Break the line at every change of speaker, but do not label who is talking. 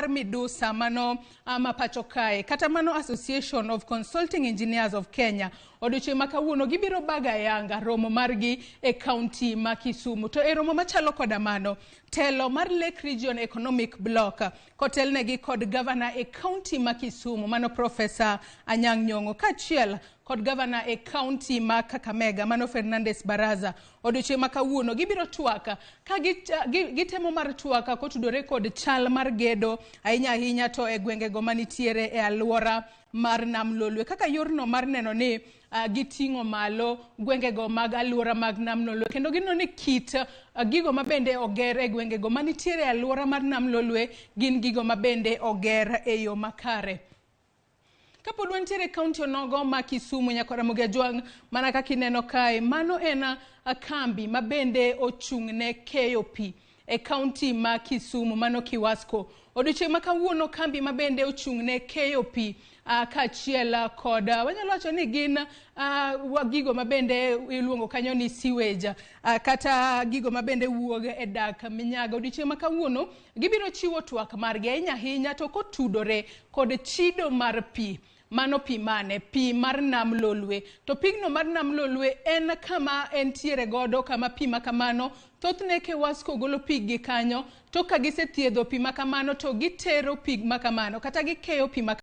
Midusa mano ma pacho kae kata mano Association of Consulting Engineers of Kenya odiochieng' ma kawuono gibiro baga yanga romo margi e kaunti ma Kisumu. To e romo machalo koda mano, telo mar Lake Region Economic Bloc kotelnegi kod gavana e kaunti ma Kisumu mano Professor Anyang' Nyong'o kaachiel kod gavana e kaunti ma Kakamega mano Fernandes Baraza odiochieng' ma kawuono gibiro twak ka gitemo mar twak kotudore kod chal mar gedo ahinya ahinya to e gwengego manitiere e alwora mar Nam Lolwe kaka yorno mar neno ni giting'o malo gwengego mag alwora mag Nam Lolwe kendo gineno ni kit gigo mabende oger e gwengego manitiere e alwora mar Nam Lolwe gin gigo mabende oger e yo makare. Kapod wantiere e kaunti onogo ma Kisumu nyaka Ramogi Ajwang' mana kaka ineno kae mano en kambi mabende ochung' ne keyo pi e kaunti ma Kisumu mano Kiwasco. Odiochieng' ma kawuono kambi mabende ochung' ne keyo pi kaachiel kod wanyalo wacho ni gin gigo mabende iluongo kanyo ni sewage kata gigo mabende wuok e dak minyaga. Odiochieng' ma kawuono gibiro chiwo twak margi ahinya ahinya to kotudore kod chido mar pi. Mano pi mane? Pi mar Nam Lolwe. To pigno mar Nam Lolwe en kama entiere godo, kama pi makamano thothne Kewasco golo pig gi kanyo, to ka gisethiedho pi makamano to gitero pi makamano kata gikeyo pi makamano.